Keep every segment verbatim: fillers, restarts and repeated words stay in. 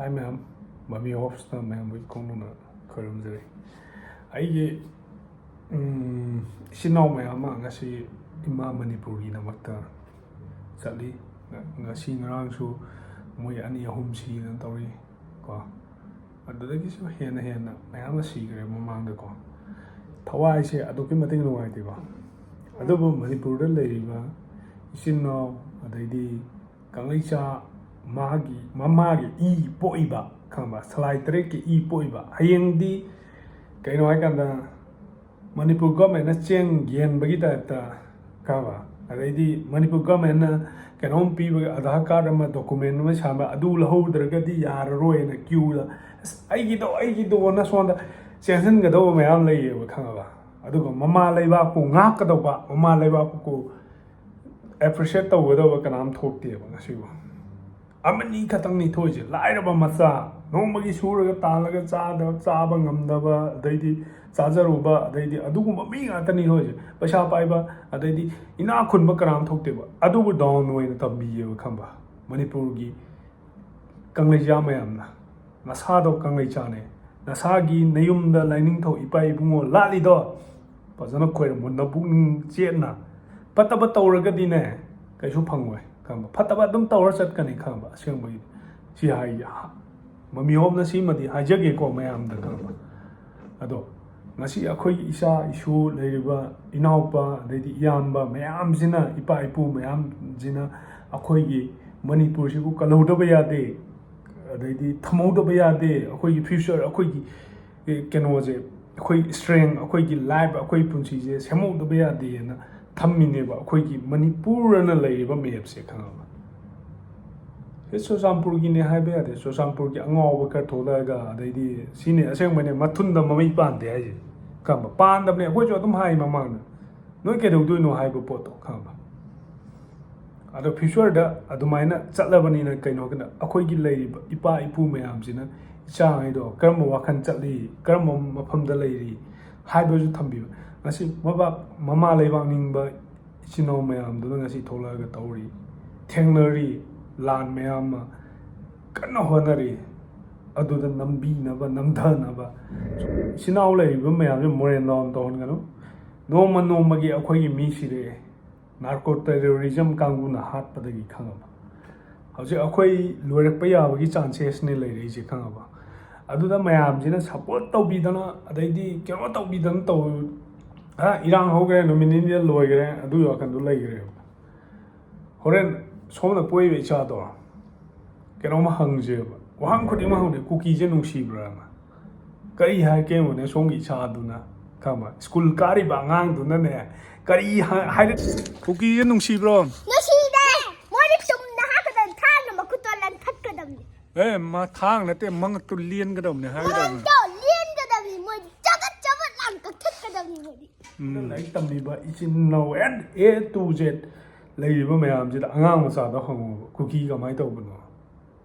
ꯍꯥꯏ ꯃꯌꯥꯝ, ꯃꯃꯤ ꯍꯣꯞꯁꯅ ꯃꯌꯥꯝꯕꯨ ꯏꯀꯣꯡ ꯅꯧꯅ ꯈꯣꯏꯔꯝꯖꯔꯤ꯫ ꯑꯩꯒꯤ, ꯎꯝ, ꯏꯆꯤꯟ ꯏꯅꯥꯎ ꯃꯌꯥꯝ ꯑꯃ ꯉꯁꯤ ꯏꯃꯥ ꯃꯅꯤꯄꯨꯔꯒꯤꯗꯃꯛꯇ ꯆꯠꯂꯤ꯫ ꯉ-, ꯉꯁꯤ ꯉꯔꯥꯡꯁꯨ ꯃꯣꯏ ꯑꯅꯤ ꯑꯍꯨꯝ ꯁꯤꯗꯅ ꯇꯧꯔꯤ ꯀꯣ꯫ ꯑꯗꯨꯗꯒꯤꯁꯨ ꯍꯦꯟꯅ ꯍꯦꯟꯅ ꯃꯌꯥꯝ ꯑꯃ ꯁꯤꯈ꯭ꯔꯦ ꯃꯃꯥꯡꯗꯀꯣ꯫ ꯊꯋꯥꯏꯁꯦ ꯑꯗꯨꯛꯀꯤ ꯃꯇꯤꯛ ꯅꯨꯡꯉꯥꯏꯇꯦꯀꯣ꯫ ꯑꯗꯨꯕꯨ ꯃꯅꯤꯄꯨꯔꯗ ꯂꯩꯔꯤꯕ ꯏꯆꯤꯟ ꯏꯅꯥꯎ, ꯑꯗꯩꯗꯤ ꯀꯪꯂꯩꯆꯥ, ꯃꯥꯒꯤ ꯃꯃꯥꯒꯤ ꯏ ꯄꯣꯛꯏꯕ, ꯈꯪꯕ, ꯁꯂꯥꯏ ꯇꯔꯦꯠꯀꯤ ꯏ ꯄꯣꯛꯏꯕ, ꯍꯌꯦꯡꯗꯤ ꯀꯩꯅꯣ ꯍꯥꯏꯀꯥꯟꯗ ꯃꯅꯤꯄꯨꯔ ꯒꯣꯔꯃꯦꯟꯅ ꯆꯦꯡ ꯌꯦꯟꯕꯒꯤ ꯇꯥꯏꯞꯇ, ꯈꯪꯕ, ꯑꯗꯩꯗꯤ ꯃꯅꯤꯄꯨꯔ ꯒꯣꯔꯃꯦꯟꯅ ꯀꯩꯅꯣꯝ ꯄꯤꯕꯒꯤ, ꯑꯙꯥꯔ ꯀꯥꯔꯗ ꯑꯃ, ꯗꯣꯀꯨꯃꯦꯟ ꯑꯃ ꯁꯥꯕ, ꯑꯗꯨ ꯂꯧꯍꯧꯗ꯭ꯔꯒꯗꯤ ꯌꯥꯔꯔꯣꯏꯅ ꯀ꯭ꯌꯨꯗ, "ꯑꯁ, ꯑꯩꯒꯤꯗꯣ, ꯑꯩꯒꯤꯗꯣꯅ" ꯁꯣꯝꯗ ꯆꯦꯟꯁꯤꯟꯒꯗꯧꯕ ꯃꯌꯥꯝ ꯂꯩꯌꯦꯕ, ꯈꯪꯉꯕ? ꯑꯗꯨꯒ ꯃꯃꯥ ꯂꯩꯕꯥꯛꯄꯨ ꯉꯥꯛꯀꯗꯧꯕ, ꯃꯃꯥ ꯂꯩꯕꯥꯛꯄꯨ ꯑꯦꯄ꯭ꯔꯤꯁꯤꯌꯦꯠ ꯇꯧꯒꯗꯧꯕ ꯀꯅꯥꯝ ꯊꯣꯛꯇꯦꯕ ꯉꯁꯤꯕꯨ꯫ ꯑꯃꯅꯤ ꯈꯛꯇꯪꯅꯤ ꯊꯣꯛꯏꯁꯦ, ꯂꯥꯏꯔꯕ ꯃꯆꯥ, ꯅꯣꯡꯃꯒꯤ ꯁꯨꯔꯒ ꯇꯥꯜꯂꯒ ꯆꯥꯗ-, ꯆꯥꯕ ꯉꯝꯗꯕ, ꯑꯗꯩꯗꯤ ꯆꯥꯖꯔꯨꯕ, ꯑꯗꯩꯗꯤ ꯑꯗꯨꯒꯨꯝꯕ ꯃꯤ ꯉꯥꯛꯇꯅꯤ ꯊꯣꯛꯏꯁꯦ꯫ ꯄꯩꯁꯥ ꯄꯥꯏꯕ, ꯑꯗꯩꯗꯤ ꯏꯅꯥꯛ ꯈꯨꯟꯕ ꯀꯅꯥꯝ ꯊꯣꯛꯇꯦꯕ꯫ ꯑꯗꯨꯕꯨ ꯗꯥꯎꯟ ꯑꯣꯏꯅ ꯇꯝꯕꯤꯌꯦꯕ, ꯈꯪꯕ? ꯃꯅꯤꯄꯨꯔꯒꯤ ꯀꯪꯂꯩꯆꯥ ꯃꯌꯥꯝꯅ꯫ ꯅꯁꯥꯗꯣ ꯀꯪꯂꯩꯆꯥꯅꯦ, ꯅꯁꯥꯒꯤ ꯅꯌꯨꯝꯗ ꯂꯥꯏꯅꯤꯡꯊꯧ ꯏꯄꯥ ꯏꯕꯨꯡꯉꯣ ꯂꯥꯠꯂꯤꯗꯣ ꯐꯖꯅ ꯈꯣꯏꯔꯝꯃꯣ, ꯅꯄꯨꯛꯅꯤꯡ ꯆꯦꯠꯅ꯫ ꯐꯠꯇꯕ ꯇꯧꯔꯒꯗꯤꯅꯦ, ꯀꯩꯁꯨ ꯐꯪꯉꯣꯏ, ꯈꯪꯕ? ꯐꯠꯇꯕ ꯑꯗꯨꯝ ꯇꯧꯔ ꯆꯠꯀꯅꯤ, ꯈꯪꯕ? ꯑꯁꯦꯡꯕꯒꯤ ꯁꯤ ꯍꯥꯏ-, ꯃꯃꯤ ꯍꯣꯞꯅ ꯁꯤꯃꯗꯤ ꯍꯥꯏꯖꯒꯦꯀꯣ ꯃꯌꯥꯝꯗ, ꯈꯪꯕ? ꯑꯗꯣ ꯉꯁꯤ ꯑꯩꯈꯣꯏꯒꯤ ꯏꯆꯥ ꯏꯁꯨ ꯂꯩꯔꯤꯕ ꯏꯅꯥꯎꯄꯥ, ꯑꯗꯩꯗꯤ ꯏꯌꯥꯝꯕ ꯃꯌꯥꯝꯁꯤꯅ, ꯏꯄꯥ ꯏꯄꯨ ꯃꯌꯥꯝꯁꯤꯅ ꯑꯩꯈꯣꯏꯒꯤ ꯃꯅꯤꯄꯨꯔꯁꯤꯕꯨ ꯀꯜꯍꯧꯗꯕ ꯌꯥꯗꯦ, ꯑꯗꯩꯗꯤ ꯊꯝꯍꯧꯗꯕ ꯌꯥꯗꯦ꯫ ꯑꯩꯈꯣꯏꯒꯤ ꯐ꯭ꯌꯨꯆꯔ, ꯑꯩꯈꯣꯏꯒꯤ, ꯑꯦ, ꯀꯩꯅꯣꯁꯦ, ꯑꯩꯈꯣꯏ ꯁ꯭ꯇꯔꯦꯡ, ꯑꯩꯈꯣꯏꯒꯤ ꯂꯥꯏꯐ, ꯑꯩꯈꯣꯏ ꯄꯨꯟꯁꯤꯁꯦ ꯁꯦꯝꯍꯧꯗꯕ ꯌꯥꯗꯦꯅ ꯊꯝꯃꯤꯅꯦꯕ ꯑꯩꯈꯣꯏꯒꯤ ꯃꯅꯤꯄꯨꯔ ꯑꯅ ꯂꯩꯔꯤꯕ ꯃꯦꯞꯁꯦ, ꯈꯪꯉꯕ? ꯁꯤ ꯆꯨꯔꯆꯥꯟꯄꯨꯔꯒꯤꯅꯦ ꯍꯥꯏꯕ ꯌꯥꯗꯦ, ꯆꯨꯔꯆꯥꯟꯄꯨꯔꯒꯤ ꯑꯉꯥꯎꯕ ꯈꯔ ꯊꯣꯛꯂꯛꯑꯒ, ꯑꯗꯩꯗꯤ ꯁꯤꯅꯦ ꯑꯁꯦꯡꯕꯅꯦ ꯃꯊꯨꯟꯗ ꯃꯃꯩ ꯄꯥꯟꯗꯦ ꯍꯥꯏꯁꯦ, ꯈꯪꯉꯕ? ꯄꯥꯟꯗꯕꯅꯦ, ꯑꯩꯈꯣꯏꯁꯨ ꯑꯗꯨꯝ ꯍꯥꯏ ꯃꯃꯥꯡꯗ, "ꯅꯣꯏ ꯀꯩꯗꯧꯗꯣꯏꯅꯣ?" ꯍꯥꯏꯕ ꯄꯣꯠꯇꯣ, ꯈꯪꯉꯕ? ꯑꯗꯣ ꯐ꯭ꯌꯨꯆꯔꯗ ꯑꯗꯨꯃꯥꯏꯅ ꯆꯠꯂꯕꯅꯤꯅ, ꯀꯩꯅꯣ ꯀꯩꯅꯣ ꯑꯩꯈꯣꯏꯒꯤ ꯂꯩꯔꯤꯕ ꯏꯄꯥ ꯏꯄꯨ ꯃꯌꯥꯝꯁꯤꯅ ꯏꯆꯥꯉꯩꯗꯣ ꯀꯔꯝꯕ ꯋꯥꯈꯜ ꯆꯠꯂꯤ, ꯀꯔꯝꯕ ꯃꯐꯝꯗ ꯂꯩꯔꯤ ꯍꯥꯏꯕꯁꯨ ꯊꯝꯕꯤꯕ꯫ ꯉꯁꯤ ꯃꯕꯥ-, ꯃꯃꯥ ꯂꯩꯕꯥꯛ ꯅꯤꯡꯕ ꯏꯆꯤꯟ ꯏꯅꯥꯎ ꯃꯌꯥꯝꯗꯨꯅ ꯉꯁꯤ ꯊꯣꯛꯂꯛꯑꯒ ꯇꯧꯔꯤ, ꯊꯦꯡꯅꯔꯤ, ꯂꯥꯟ ꯃꯌꯥꯝ ꯑꯃ ꯀꯟꯅ ꯍꯣꯠꯅꯔꯤ꯫ ꯑꯗꯨꯗ ꯅꯝꯕꯤꯅꯕ, ꯅꯝꯊꯅꯕ꯫ ꯏꯆꯤꯟ ꯏꯅꯥꯎ ꯂꯩꯔꯤꯕ ꯃꯌꯥꯝꯁꯦ ꯃꯣꯔꯦꯟ ꯗꯥꯎꯟ ꯇꯧꯍꯟꯒꯅꯨ꯫ ꯅꯣꯡꯃ ꯅꯣꯡꯃꯒꯤ ꯑꯩꯈꯣꯏꯒꯤ ꯃꯤ ꯁꯤꯔꯛꯑꯦ꯫ ꯅꯥꯔꯀꯣ ꯇꯦꯔꯣꯔꯤꯖꯝ ꯀꯥꯡꯕꯨꯅ ꯍꯥꯠꯄꯗꯒꯤ, ꯈꯪꯉꯕ? ꯍꯧꯖꯤꯛ ꯑꯩꯈꯣꯏ ꯂꯣꯏꯔꯛꯄ ꯌꯥꯕꯒꯤ ꯆꯥꯟꯁꯦꯁꯅꯦ ꯂꯩꯔꯛꯏꯁꯦ, ꯈꯪꯉꯕ? ꯑꯗꯨꯗ ꯃꯌꯥꯝꯁꯤꯅ ꯁꯞꯄꯣꯔꯠ ꯇꯧꯕꯤꯗꯅ, ꯑꯗꯩꯗꯤ ꯀꯩꯅꯣ ꯇꯧꯕꯤꯗꯅ ꯇꯧ꯫ ꯑ, ꯏꯔꯥꯡ ꯍꯧꯈ꯭ꯔꯦ, ꯅꯨꯃꯤꯠ ꯅꯤꯅꯤꯗ ꯂꯣꯏꯈ꯭ꯔꯦ, ꯑꯗꯨꯒꯤ ꯋꯥꯈꯜꯗꯣ ꯂꯩꯈ꯭ꯔꯦꯕ꯫ ꯍꯣꯔꯦꯟ ꯁꯣꯝꯅ ꯄꯣꯛꯏꯕ ꯏꯆꯥꯗꯣ ꯀꯩꯅꯣꯝꯃ ꯍꯪꯁꯦꯕ, ꯋꯥꯍꯪ ꯈꯨꯗꯤꯡꯃꯛ ꯍꯪꯗꯦ, "ꯀꯨꯀꯤꯁꯦ ꯅꯨꯡꯁꯤꯕ꯭ꯔꯥꯅ?" ꯀꯔꯤ ꯍꯥꯏꯔꯛꯀꯦ ꯌꯦꯡꯉꯨꯅꯦ ꯁꯣꯝꯒꯤ ꯏꯆꯥꯗꯨꯅ, ꯈꯪꯕ? ꯁ꯭ꯀꯨꯜ ꯀꯥꯔꯤꯕ ꯑꯉꯥꯡꯗꯨꯅꯅꯦ ꯀꯔꯤ ꯍꯥꯏ-, ꯍꯥꯏꯔꯛ-, "ꯀꯨꯀꯤꯁꯦ ꯅꯨꯡꯁꯤꯕ꯭ꯔꯣ?" "ꯅꯨꯡꯁꯤꯗꯦ꯫ ꯃꯣꯏꯗꯤ ꯆꯨꯝꯅ ꯍꯥꯠꯀꯗꯕꯅꯤ, ꯊꯥꯡꯅ ꯃꯈꯨꯠꯇꯣ ꯂꯟꯊꯠꯀꯗꯕꯅꯤ꯫ ꯑꯦ, ꯃꯥ ꯊꯥꯡ ꯅꯠꯇꯦ, ꯃꯉꯛꯇꯨ ꯂꯦꯟꯒꯗꯕꯅꯤ ꯍꯥꯏꯒꯗꯕꯅꯤ꯫ ꯃꯉꯛꯇꯣ ꯂꯦꯟꯒꯗꯕꯅꯤ, ꯃꯣꯏꯗꯤ ꯆꯒꯠ ꯆꯒꯠ ꯂꯥꯎꯅ ꯀꯛꯊꯠꯀꯗꯕꯅꯤ ꯃꯣꯏꯗꯤ꯫" ꯎꯝ꯫ ꯂꯥꯏꯔꯤꯛ ꯇꯝꯃꯤꯕ ꯏꯆꯤꯟ ꯏꯅꯥꯎ ꯑꯦꯟ ꯑꯦ ꯇꯨ ꯖꯦꯠ ꯂꯩꯔꯤꯕ ꯃꯌꯥꯝꯁꯤꯗ ꯑꯉꯥꯡ ꯃꯆꯥꯗ ꯍꯪꯉꯨꯕ, "ꯀꯨꯀꯤ ꯀꯃꯥꯏꯅ ꯇꯧꯕꯅꯣ?"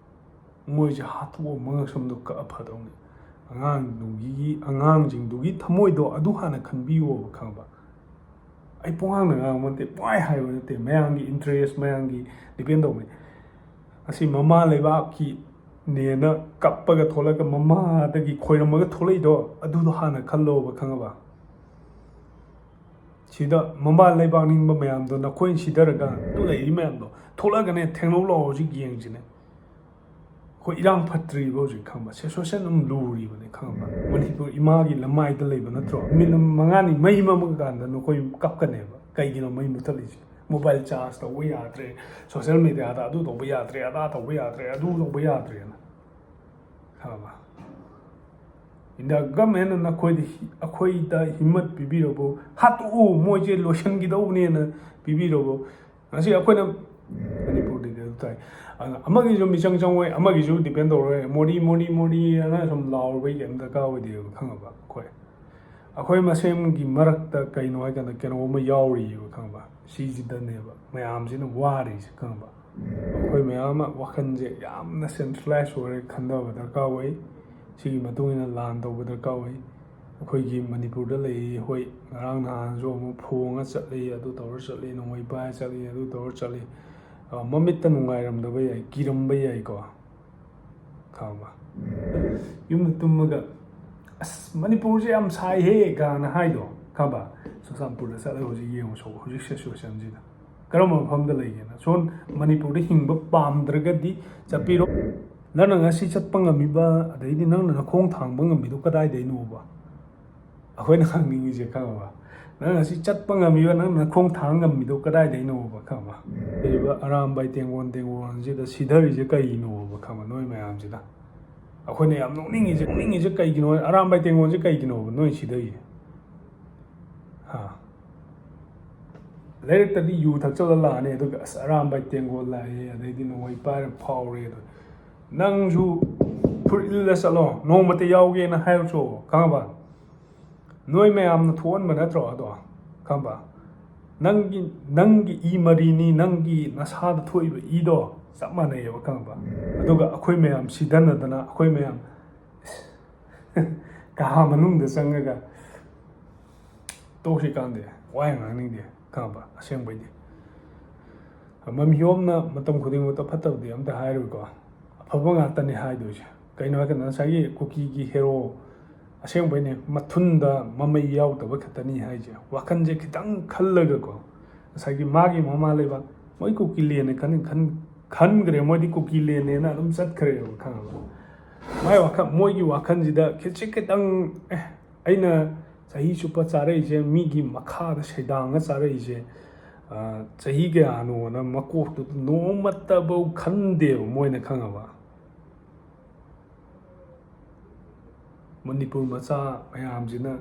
ꯃꯣꯏꯁꯦ ꯍꯥꯠꯇꯣꯛꯑ ꯃꯉꯛꯁꯝꯗꯣ ꯀꯛꯑ ꯐꯗꯧꯅꯤ꯫ ꯑꯉꯥꯡꯗꯨꯒꯤ, ꯑꯉꯥꯡꯁꯤꯡꯗꯨꯒꯤ ꯊꯃꯣꯏꯗꯣ ꯑꯗꯨ ꯍꯥꯟꯅ ꯈꯟꯕꯤꯌꯣꯕ, ꯈꯪꯕ? ꯑꯩ ꯄꯨꯡꯉꯥꯡꯗ ꯉꯥꯡꯕ ꯅꯠꯇꯦ, ꯄꯨꯡꯍꯥꯏ ꯍꯥꯏꯕ ꯅꯠꯇꯦ, ꯃꯌꯥꯝꯒꯤ ꯏꯟꯇꯔꯦꯁ, ꯃꯌꯥꯝꯒꯤ ꯗꯤꯄꯦꯟ ꯇꯧꯕꯅꯤ꯫ ꯑꯁꯤ ꯃꯃꯥ ꯂꯩꯕꯥꯛꯀꯤꯅꯦꯅ ꯀꯞꯄꯒ ꯊꯣꯛꯂꯒ ꯃꯃꯥꯗꯒꯤ ꯈꯣꯏꯔꯝꯃꯒ ꯊꯣꯛꯂꯛꯏꯗꯣ, ꯑꯗꯨꯗꯣ ꯍꯥꯟꯅ ꯈꯜꯂꯣꯕ, ꯈꯪꯉꯕ? ꯁꯤꯗ ꯃꯃꯥ ꯂꯩꯕꯥꯛ ꯅꯤꯡꯕ ꯃꯌꯥꯝꯗꯣ, ꯅꯈꯣꯏꯅ ꯁꯤꯗꯔꯒ ꯑꯗꯨ ꯂꯩꯔꯤ ꯃꯌꯥꯝꯗꯣ ꯊꯣꯛꯂꯛꯑꯒꯅꯦ, ꯊꯦꯡꯅꯧ ꯂꯥꯛꯑꯣ, ꯍꯧꯖꯤꯛ ꯌꯦꯡꯁꯤꯅꯦ꯫ ꯑꯩꯈꯣꯏ ꯏꯔꯥꯡ ꯐꯠꯇ꯭ꯔꯤꯕ ꯍꯧꯖꯤꯛ, ꯈꯪꯕ? ꯁꯤꯆꯨꯋꯦꯁꯟ ꯑꯗꯨꯝ ꯂꯨꯔꯤꯕꯅꯦ, ꯈꯪꯕ? ꯃꯅꯤꯄꯨꯔ ꯏꯃꯥꯒꯤ ꯂꯃꯥꯏꯗ ꯂꯩꯕ ꯅꯠꯇ꯭ꯔꯣ? ꯃꯤꯅꯤꯠ ꯃꯉꯥꯅꯤ ꯃꯩ ꯃꯝꯃ ꯀꯥꯟꯗ ꯅꯈꯣꯏ ꯀꯞꯀꯅꯦꯕ꯫ ꯀꯩꯒꯤꯅꯣ ꯃꯩ ꯃꯨꯠꯊꯠꯂꯤꯁꯦ? ꯃꯣꯕꯥꯏꯜ ꯆꯥꯔꯖ ꯇꯧꯕ ꯌꯥꯗ꯭ꯔꯦ, ꯁꯣꯁꯦꯜ ꯃꯦꯗꯤꯌꯥꯗ ꯑꯗꯨ ꯇꯧꯕ ꯌꯥꯗ꯭ꯔꯦ, ꯑꯗꯥ ꯇꯧꯕ ꯌꯥꯗ꯭ꯔꯦ, ꯑꯗꯨ ꯇꯧꯕ ꯌꯥꯗ꯭ꯔꯦꯅ, ꯈꯪꯉꯕ? ꯏꯟꯗꯤꯌꯥ ꯒꯃꯦꯟꯅ ꯅꯈꯣꯏꯗ ꯍꯤ-, ꯑꯩꯈꯣꯏꯗ ꯍꯤꯝꯃꯠ ꯄꯤꯕꯤꯔꯕꯣ? ꯍꯥꯠꯇꯣꯛꯎ, ꯃꯣꯏꯁꯦ ꯂꯣꯏꯁꯤꯟꯈꯤꯗꯧꯕꯅꯦꯅ ꯄꯤꯕꯤꯔꯕꯣ? ꯉꯁꯤ ꯑꯩꯈꯣꯏꯅ ꯃꯅꯤꯄꯨꯔꯗꯗꯤ ꯑꯗꯨ ꯇꯥꯏ꯫ ꯑꯗꯨꯅ ꯑꯃꯒꯤꯁꯨ ꯃꯤꯆꯪ ꯆꯪꯉꯣꯏ, ꯑꯃꯒꯤꯁꯨ ꯗꯤꯄꯦꯟ ꯇꯧꯔꯣꯏ꯫ ꯃꯣꯗꯤ, ꯃꯣꯗꯤ, ꯃꯣꯗꯤ ꯍꯥꯏꯅ ꯁꯨꯝ ꯂꯥꯎꯔꯨꯕꯩ ꯀꯩꯝ ꯗꯔꯀꯥꯔ ꯑꯣꯏꯗꯦꯕ, ꯈꯪꯉꯕ? ꯑꯩꯈꯣꯏ, ꯑꯩꯈꯣꯏ ꯃꯁꯦꯟꯒꯤ ꯃꯔꯛꯇ ꯀꯩꯅꯣ ꯍꯥꯏꯀꯥꯟꯗ ꯀꯩꯅꯣꯝꯃ ꯌꯥꯎꯔꯤꯕ, ꯈꯪꯉꯕ? ꯁꯤꯁꯤꯗꯅꯦꯕ ꯃꯌꯥꯝꯁꯤꯅ ꯋꯥꯔꯤꯁꯦ, ꯈꯪꯉꯕ? ꯑꯩꯈꯣꯏ ꯃꯌꯥꯝ ꯑꯃ ꯋꯥꯈꯜꯁꯦ ꯌꯥꯝꯅ ꯁꯦꯟꯇ꯭ꯔꯦꯂꯥꯏꯁ ꯑꯣꯏꯔꯒ ꯈꯟꯊꯕ ꯗꯔꯀꯥꯔ ꯑꯣꯏ꯫ ꯁꯤꯒꯤ ꯃꯇꯨꯡ ꯏꯟꯅ ꯂꯥꯟ ꯇꯧꯕ ꯗꯔꯀꯥꯔ ꯑꯣꯏ꯫ ꯑꯩꯈꯣꯏꯒꯤ ꯃꯅꯤꯄꯨꯔꯗ ꯂꯩꯔꯤ, ꯍꯣꯏ, ꯉꯔꯥꯡ ꯅꯍꯥꯟꯁꯨ ꯑꯃꯨꯛ ꯐꯣꯡꯉ ꯆꯠꯂꯤ, ꯑꯗꯨ ꯇꯧꯔ ꯆꯠꯂꯤ, ꯅꯣꯡꯃꯩ ꯄꯥꯏꯔ ꯆꯠꯂꯤ, ꯑꯗꯨ ꯇꯧꯔ ꯆꯠꯂꯤ꯫ ꯑ, ꯃꯃꯤꯠꯇ ꯅꯨꯡꯉꯥꯏꯔꯝꯗꯕ ꯌꯥꯏ, ꯀꯤꯔꯝꯕ ꯌꯥꯏꯀꯣ꯫ ꯈꯪꯉꯕ? ꯌꯨꯝꯗ ꯇꯨꯝꯃꯒ "ꯑꯁ, ꯃꯅꯤꯄꯨꯔꯁꯦ ꯌꯥꯝ ꯁꯥꯏꯍꯦ" ꯒꯥꯅ ꯍꯥꯏꯗꯣ, ꯈꯪꯉꯕ? ꯆꯨꯔꯆꯥꯟꯄꯨꯔꯗ ꯆꯠꯂꯒ ꯍꯧꯖꯤꯛ ꯌꯦꯡꯉꯨ, ꯁꯣꯛ ꯍꯧꯖꯤꯛ ꯁꯤꯆꯨꯋꯦꯁꯟꯁꯤꯗ ꯀꯔꯝꯕ ꯃꯐꯝꯗ ꯂꯩꯒꯦꯅ꯫ ꯁꯣꯝ ꯃꯅꯤꯄꯨꯔꯗ ꯍꯤꯡꯕ ꯄꯥꯝꯗ꯭ꯔꯒꯗꯤ ꯆꯠꯄꯤꯔꯣ꯫ ꯅꯪꯅ ꯉꯁꯤ ꯆꯠꯄ ꯉꯝꯃꯤꯕ, ꯑꯗꯩꯗꯤ ꯅꯪꯅ ꯅꯈꯣꯡ ꯊꯥꯡꯕ ꯉꯝꯃꯤꯗꯣ ꯀꯗꯥꯏꯗꯩꯅꯣꯕ? ꯑꯩꯈꯣꯏꯅ ꯍꯪꯅꯤꯡꯉꯤꯁꯦ, ꯈꯪꯉꯕ? ꯅꯪ ꯉꯁꯤ ꯆꯠꯄ ꯉꯝꯃꯤꯕ, ꯅꯪ ꯅꯈꯣꯡ ꯊꯥꯡ ꯉꯝꯃꯤꯗꯣ ꯀꯗꯥꯏꯗꯩꯅꯣꯕ, ꯈꯪꯉꯕ? ꯂꯩꯔꯤꯕ ꯑꯔꯥꯝꯕꯥꯏ ꯇꯦꯡꯒꯣꯜ ꯇꯦꯡꯒꯣꯜꯁꯤꯗ ꯁꯤꯊꯔꯤꯁꯦ ꯀꯩꯒꯤꯅꯣꯕ, ꯈꯪꯉꯕ? ꯅꯣꯏ ꯃꯌꯥꯝꯁꯤꯅ꯫ ꯑꯩꯈꯣꯏꯅ ꯌꯥꯝ ꯅꯣꯛꯅꯤꯡꯉꯤꯁꯦ, ꯅꯣꯛꯅꯤꯡꯉꯤꯁꯦ ꯀꯩꯒꯤꯅꯣ? ꯑꯔꯥꯝꯕꯥꯏ ꯇꯦꯡꯒꯣꯜꯁꯦ ꯀꯩꯒꯤꯅꯣꯕ ꯅꯣꯏ ꯁꯤꯊꯔꯤꯁꯦ? ꯍꯥ? ꯂꯩꯔꯛꯇꯗꯤ ꯌꯨ ꯊꯛꯆꯜꯂ ꯂꯥꯛꯑꯅꯤ, ꯑꯗꯨꯒ "ꯑꯁ, ꯑꯔꯥꯝꯕꯥꯏ ꯇꯦꯡꯒꯣꯜ ꯂꯥꯛꯑꯦ, ꯑꯗꯩꯗꯤ ꯅꯣꯡꯃꯩ ꯄꯥꯏꯔ ꯐꯥꯎꯔꯦ" ꯑꯗꯣ꯫ ꯅꯪꯁꯨ ꯐꯨꯔꯤꯠ ꯂꯤꯠꯂ ꯆꯠꯂꯣ, ꯅꯣꯡꯃꯇ ꯌꯥꯎꯒꯦꯅ ꯍꯥꯏꯔꯨꯆꯣ, ꯈꯪꯉꯕ? ꯅꯣꯏ ꯃꯌꯥꯝꯅ ꯊꯣꯛꯍꯟꯕ ꯅꯠꯇ꯭ꯔꯣ ꯑꯗꯣ? ꯈꯪꯉꯕ? ꯅꯪꯒꯤ, ꯅꯪꯒꯤ ꯏ ꯃꯔꯤꯅꯤ, ꯅꯪꯒꯤ ꯅꯁꯥꯗ ꯊꯣꯛꯏꯕ ꯏꯗꯣ ꯆꯞ ꯃꯥꯟꯅꯩꯌꯦꯕ, ꯈꯪꯉꯕ? ꯑꯗꯨꯒ ꯑꯩꯈꯣꯏ ꯃꯌꯥꯝ ꯁꯤꯗꯅꯗꯅ, ꯑꯩꯈꯣꯏ ꯃꯌꯥꯝ ꯀꯥ ꯃꯅꯨꯡꯗ ꯆꯪꯉꯒ ꯇꯣꯛꯁꯤ ꯀꯥꯟꯗꯦ, ꯋꯥ ꯌꯥꯝ ꯉꯥꯡꯅꯤꯡꯗꯦ, ꯈꯪꯉꯕ? ꯑꯁꯦꯡꯕꯩꯗꯤ꯫ ꯃꯃꯤꯌꯣꯝꯅ ꯃꯇꯝ ꯈꯨꯗꯤꯡꯃꯛꯇ ꯐꯠꯇꯕꯗꯤ ꯑꯝꯇ ꯍꯥꯏꯔꯣꯏꯀꯣ, ꯑꯐꯕ ꯉꯥꯛꯇꯅꯤ ꯍꯥꯏꯗꯣꯏꯁꯦ꯫ ꯀꯩꯅꯣ ꯍꯥꯏꯔꯀꯥꯟꯗ, ꯉꯁꯥꯏꯒꯤ ꯀꯨꯀꯤꯒꯤ ꯍꯦꯔꯣ, ꯑꯁꯦꯡꯕꯩꯅꯦ, ꯃꯊꯨꯟꯗ ꯃꯃꯩ ꯌꯥꯎꯗꯕ ꯈꯛꯇꯅꯤ ꯍꯥꯏꯁꯦ꯫ ꯋꯥꯈꯜꯁꯦ ꯈꯤꯇꯪ ꯈꯜꯂꯒꯀꯣ, ꯉꯁꯥꯏꯒꯤ ꯃꯥꯒꯤ ꯃꯃꯥ ꯂꯩꯕꯥꯛ, ꯃꯣꯏ ꯀꯨꯀꯤꯂꯦꯟꯅꯦ ꯈꯟ-, ꯈꯟ-, ꯈꯟꯈ꯭ꯔꯦ, ꯃꯣꯏꯗꯤ ꯀꯨꯀꯤꯂꯦꯟꯅꯦꯅ ꯑꯗꯨꯝ ꯆꯠꯈ꯭ꯔꯦꯕ, ꯈꯪꯉꯕ? ꯃꯥꯏ ꯋꯥꯈꯜ, ꯃꯣꯏꯒꯤ ꯋꯥꯈꯜꯁꯤꯗ ꯈꯤꯇꯪ ꯈꯤꯇꯪ, ꯑꯦ, ꯑꯩꯅ ꯆꯍꯤ ꯆꯨꯞꯄ ꯆꯥꯔꯛꯏꯁꯦ, ꯃꯤꯒꯤ ꯃꯈꯥꯗ ꯁꯩꯗꯥꯡꯉ ꯆꯥꯔꯛꯏꯁꯦ, ꯑ, ꯆꯍꯤ ꯀꯌꯥꯅꯣꯅ ꯃꯀꯣꯛꯇꯨꯗ ꯅꯣꯡꯃꯇꯐꯧ ꯈꯟꯗꯦꯕ ꯃꯣꯏꯅ, ꯈꯪꯉꯕ? ꯃꯅꯤꯄꯨꯔ ꯃꯆꯥ ꯃꯌꯥꯝꯁꯤꯅ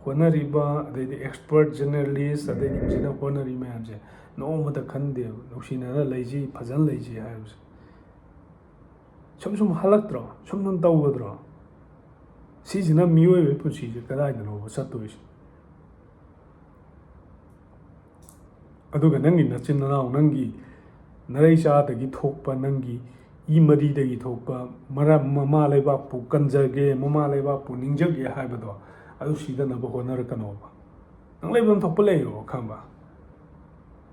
ꯍꯣꯠꯅꯔꯤꯕ, ꯑꯗꯩꯗꯤ expert journalist, ꯑꯗꯩꯗꯤ ꯁꯤꯅ ꯍꯣꯠꯅꯔꯤ ꯃꯌꯥꯝꯁꯦ ꯅꯣꯡꯃꯇ ꯈꯟꯗꯦꯕ, ꯅꯨꯡꯁꯤꯅꯅ ꯂꯩꯁꯤ, ꯐꯖꯅ ꯂꯩꯁꯤ ꯍꯥꯏꯕꯁꯦ꯫ ꯁꯨꯝ ꯁꯨꯝ ꯍꯜꯂꯛꯇ꯭ꯔꯣ? ꯁꯨꯝ ꯁꯨꯝ ꯇꯧꯒꯗ꯭ꯔꯣ? ꯁꯤꯁꯤꯅ ꯃꯤꯑꯣꯏꯕꯒꯤ ꯄꯨꯟꯁꯤꯁꯦ ꯀꯗꯥꯏꯗꯅꯣꯕ ꯆꯠꯇꯣꯏꯁꯦ? ꯑꯗꯨꯒ ꯅꯪꯒꯤ ꯅꯆꯤꯟ ꯅꯅꯥꯎ, ꯅꯪꯒꯤ ꯅꯔꯩ ꯆꯥꯗꯒꯤ ꯊꯣꯛꯄ, ꯅꯪꯒꯤ ꯏ ꯃꯔꯤꯗꯒꯤ ꯊꯣꯛꯄ, ꯃꯔꯝ, ꯃꯃꯥ ꯂꯩꯕꯥꯛꯄꯨ ꯀꯟꯖꯒꯦ, ꯃꯃꯥ ꯂꯩꯕꯥꯛꯄꯨ ꯅꯤꯡꯖꯒꯦ ꯍꯥꯏꯕꯗꯣ, ꯑꯗꯨ ꯁꯤꯗꯅꯕ ꯍꯣꯠꯅꯔꯛꯀꯅꯣꯕ꯫ ꯅꯪ ꯂꯩꯐꯝ ꯊꯣꯛꯄ ꯂꯩꯌꯣ, ꯈꯪꯕ?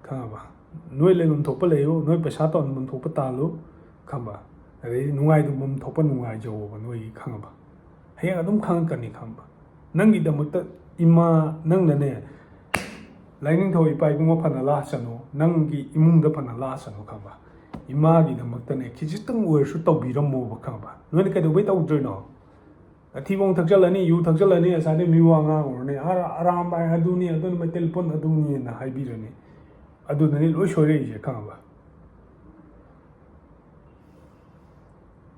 ꯈꯪꯉꯕ? ꯅꯣꯏ ꯂꯩꯐꯝ ꯊꯣꯛꯄ ꯂꯩꯌꯨ, ꯅꯣꯏ ꯄꯩꯁꯥ ꯇꯥꯟꯐꯝ ꯊꯣꯛꯄ ꯇꯥꯜꯂꯨ, ꯈꯪꯕ? ꯑꯗꯩꯗꯤ ꯅꯨꯡꯉꯥꯏꯐꯝ ꯊꯣꯛꯄ ꯅꯨꯡꯉꯥꯏꯖꯧꯕ ꯅꯣꯏꯒꯤ, ꯈꯪꯉꯕ? ꯍꯌꯦꯡ ꯑꯗꯨꯝ ꯈꯪꯉꯛꯀꯅꯤ, ꯈꯪꯉꯕ? ꯅꯪꯒꯤꯗꯃꯛꯇ ꯏꯃꯥ, ꯅꯪꯅꯅꯦ, ꯂꯥꯏꯅꯤꯡꯊꯧ ꯏꯄꯥ ꯏꯕꯨꯡꯉꯣ ꯐꯅ ꯂꯥꯛꯁꯅꯨ, ꯅꯪꯒꯤ ꯏꯃꯨꯡꯗ ꯐꯅ ꯂꯥꯛꯁꯅꯨ, ꯈꯪꯉꯕ? ꯏꯃꯥꯒꯤꯗꯃꯛꯇꯅꯦ ꯈꯤꯖꯤꯛꯇꯪ ꯑꯣꯏꯔꯁꯨ ꯇꯧꯕꯤꯔꯝꯃꯣꯕ, ꯈꯪꯉꯕ? ꯅꯣꯏꯅ ꯀꯩꯗꯧꯕꯩ ꯇꯧꯗ꯭ꯔꯤꯅꯣ? ꯑꯊꯤꯕꯣꯡ ꯊꯛꯆꯜꯂꯅꯤ, ꯌꯨ ꯊꯛꯆꯜꯂꯅꯤ, ꯑꯁꯥꯏꯗꯩ ꯃꯤ ꯋꯥ ꯉꯥꯡꯉꯨꯔꯅꯤ, "ꯑꯔꯥ-, ꯑꯔꯥꯝꯕꯥꯏ ꯑꯗꯨꯅꯤ, ꯑꯗꯨꯅ ꯃꯩꯇꯩ ꯂꯨꯞꯄꯟ ꯑꯗꯨꯅꯤꯅ" ꯍꯥꯏꯕꯤꯔꯅꯤ꯫ ꯑꯗꯨꯗꯅꯤ ꯂꯣꯏ ꯁꯣꯏꯔꯛꯏꯁꯦ, ꯈꯪꯉꯕ?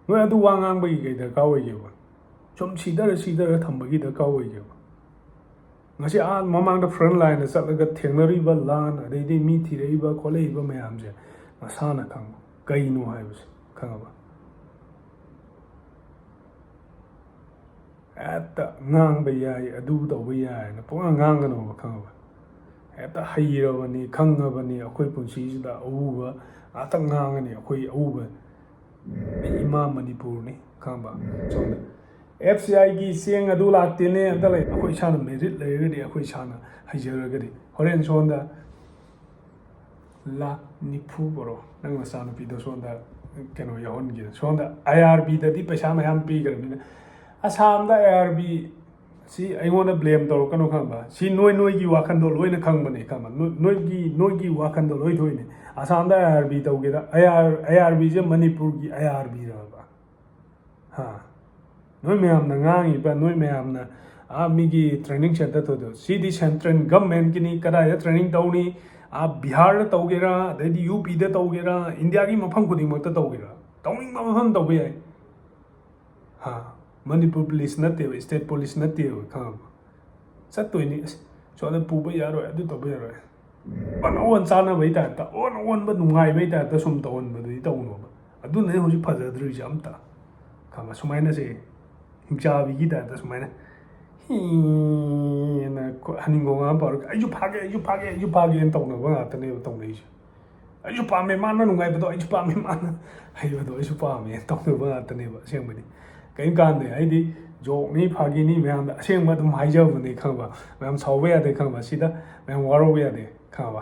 ꯅꯣꯏ ꯑꯗꯨ ꯋꯥ ꯉꯥꯡꯕꯒꯤ ꯀꯩ ꯗꯔꯀꯥꯔ ꯑꯣꯏꯒꯦꯕ? ꯁꯨꯝ ꯁꯤꯗꯔ ꯁꯤꯗꯔ ꯊꯝꯕꯒꯤ ꯗꯔꯀꯥꯔ ꯑꯣꯏꯒꯦꯕ? ꯉꯁꯤ ꯑꯥ ꯃꯃꯥꯡꯗ front line ꯗ ꯆꯠꯂꯒ ꯊꯦꯡꯅꯔꯤꯕ ꯂꯥꯟ, ꯑꯗꯩꯗꯤ ꯃꯤ ꯊꯤꯔꯛꯏꯕ ꯈꯣꯠꯂꯛꯏꯕ ꯃꯌꯥꯝꯁꯦ ꯅꯁꯥꯅ ꯈꯪꯕ ꯀꯩꯅꯣ ꯍꯥꯏꯕꯁꯦ, ꯈꯪꯉꯕ? ꯍꯦꯛꯇ ꯉꯥꯡꯕ ꯌꯥꯏ, ꯑꯗꯨ ꯇꯧꯕ ꯌꯥꯏꯅ ꯄꯨꯡꯉꯥꯡ ꯉꯥꯡꯒꯅꯣꯕ, ꯈꯪꯉꯕ? ꯍꯦꯛꯇ ꯍꯩꯔꯕꯅꯤ, ꯈꯪꯉꯕꯅꯤ, ꯑꯩꯈꯣꯏ ꯄꯨꯟꯁꯤꯁꯤꯗ ꯑꯎꯕ ꯉꯥꯛꯇ ꯉꯥꯡꯒꯅꯤ, ꯑꯩꯈꯣꯏ ꯑꯎꯕ ꯏꯃꯥ ꯃꯅꯤꯄꯨꯔꯅꯤ, ꯈꯪꯉꯕ? ꯁꯣꯝꯗ F C I ꯒꯤ ꯆꯦꯡ ꯑꯗꯨ ꯂꯥꯛꯇꯦꯅꯦ, ꯑꯝꯇ ꯂꯩ꯫ ꯑꯩꯈꯣꯏ ꯏꯁꯥꯅ merit ꯂꯩꯔꯒꯗꯤ, ꯑꯩꯈꯣꯏ ꯏꯁꯥꯅ ꯍꯩꯖꯔꯒꯗꯤ, ꯍꯣꯔꯦꯟ ꯁꯣꯝꯗ ꯂꯥꯛ ꯅꯤꯐꯨ ꯕꯣꯔꯣ, ꯅꯪ ꯅꯆꯥꯅꯨꯄꯤꯗꯣ ꯁꯣꯝꯗ ꯀꯩꯅꯣ ꯌꯥꯎꯍꯟꯒꯦ꯫ ꯁꯣꯝꯗ I R B ꯗꯗꯤ ꯄꯩꯁꯥ ꯃꯌꯥꯝ ꯄꯤꯈ꯭ꯔꯕꯅꯤꯅ, ꯑꯁꯥꯝꯗ I R B ꯁꯤ ꯑꯩꯉꯣꯟꯗ blame ꯇꯧꯔꯛꯀꯅꯨ, ꯈꯪꯕ? ꯁꯤ ꯅꯣꯏ, ꯅꯣꯏꯒꯤ ꯋꯥꯈꯟꯗꯣ ꯂꯣꯏꯅ ꯈꯪꯕꯅꯦ, ꯈꯪꯕ? ꯅꯣꯏ, ꯅꯣꯏꯒꯤ, ꯅꯣꯏꯒꯤ ꯋꯥꯈꯟꯗꯣ ꯂꯣꯏ ꯊꯣꯛꯏꯅꯦ꯫ ꯑꯁꯥꯝꯗ I R B ꯇꯧꯒꯦꯔꯥ, I R, I R B ꯁꯦ ꯃꯅꯤꯄꯨꯔꯒꯤ I R B ꯔꯕ? ꯍꯥ? ꯅꯣꯏ ꯃꯌꯥꯝꯅ ꯉꯥꯡꯉꯤꯕ, ꯅꯣꯏ ꯃꯌꯥꯝꯅ, ꯑꯥ, ꯃꯤꯒꯤ training center ꯇꯧꯗꯣ, ꯁꯤꯗꯤ central government ꯀꯤꯅꯤ, ꯀꯗꯥꯏꯗ training ꯇꯧꯅꯤ? ꯑꯥ, ꯕꯤꯍꯥꯔꯗ ꯇꯧꯒꯦꯔꯥ, ꯑꯗꯩꯗꯤ U P ꯗ ꯇꯧꯒꯦꯔꯥ, ꯏꯟꯗꯤꯌꯥꯒꯤ ꯃꯐꯝ ꯈꯨꯗꯤꯡꯃꯛꯇ ꯇꯧꯒꯦꯔꯥ, ꯇꯧꯅꯤꯡꯕ ꯃꯐꯝ ꯇꯧꯕ ꯌꯥꯏ꯫ ꯍꯥ? ꯃꯅꯤꯄꯨꯔ police ꯅꯠꯇꯦꯕ, state police ꯅꯠꯇꯦꯕ, ꯈꯪꯉꯕ? ꯆꯠꯇꯣꯏꯅꯤ꯫ ꯑꯁ, ꯁꯣꯝꯗ ꯄꯨꯕ ꯌꯥꯔꯣꯏ, ꯑꯗꯨ ꯇꯧꯕ ꯌꯥꯔꯣꯏ꯫ ꯑꯣꯟ ꯑꯣꯟ ꯆꯥꯅꯕꯩ type ꯇ, ꯑꯣꯟ ꯑꯣꯟꯕ ꯅꯨꯡꯉꯥꯏꯕꯩ type ꯇ ꯁꯨꯝ ꯇꯧꯍꯟꯕꯗꯨꯗꯤ ꯇꯧꯅꯣꯕ꯫ ꯑꯗꯨꯅꯅꯦ ꯍꯧꯖꯤꯛ ꯐꯖꯗ꯭ꯔꯤꯁꯦ ꯑꯝꯇ꯫ ꯈꯪꯉꯕ? ꯁꯨꯃꯥꯏꯅꯁꯦ, ꯍꯤꯡꯆꯥꯕꯤꯒꯤ type ꯇ ꯁꯨꯃꯥꯏꯅ ꯍꯤꯅ ꯍꯅꯤꯡꯒꯣꯡ ꯑꯃ ꯄꯥꯎꯔꯒ, "ꯑꯩꯁꯨ ꯐꯥꯒꯦ, ꯑꯩꯁꯨ ꯐꯥꯒꯦ, ꯑꯩꯁꯨ ꯐꯥꯒꯦꯅ" ꯇꯧꯅꯕ ꯉꯥꯛꯇꯅꯦꯕ ꯇꯧꯅꯩꯁꯦ꯫ "ꯑꯩꯁꯨ ꯄꯥꯝꯃꯦ, ꯃꯥꯅ ꯅꯨꯡꯉꯥꯏꯕꯗꯣ ꯑꯩꯁꯨ ꯄꯥꯝꯃꯦ, ꯃꯥꯅ ꯍꯩꯕꯗꯣ ꯑꯩꯁꯨ ꯄꯥꯝꯃꯦ" ꯇꯧꯅꯕ ꯉꯥꯛꯇꯅꯦꯕ ꯑꯁꯦꯡꯕꯗꯤ꯫ ꯀꯔꯤꯝ ꯀꯥꯟꯗꯦ꯫ ꯑꯩꯗꯤ joke ꯅꯤ, ꯐꯥꯒꯤꯅꯤ, ꯃꯌꯥꯝꯗ ꯑꯁꯦꯡꯕ ꯑꯗꯨꯝ ꯍꯥꯏꯖꯕꯅꯦ, ꯈꯪꯉꯕ? ꯃꯌꯥꯝ ꯁꯥꯎꯕ ꯌꯥꯗꯦ, ꯈꯪꯉꯕ? ꯁꯤꯗ ꯃꯌꯥꯝ ꯋꯥꯔꯧꯕ ꯌꯥꯗꯦ, ꯈꯪꯉꯕ?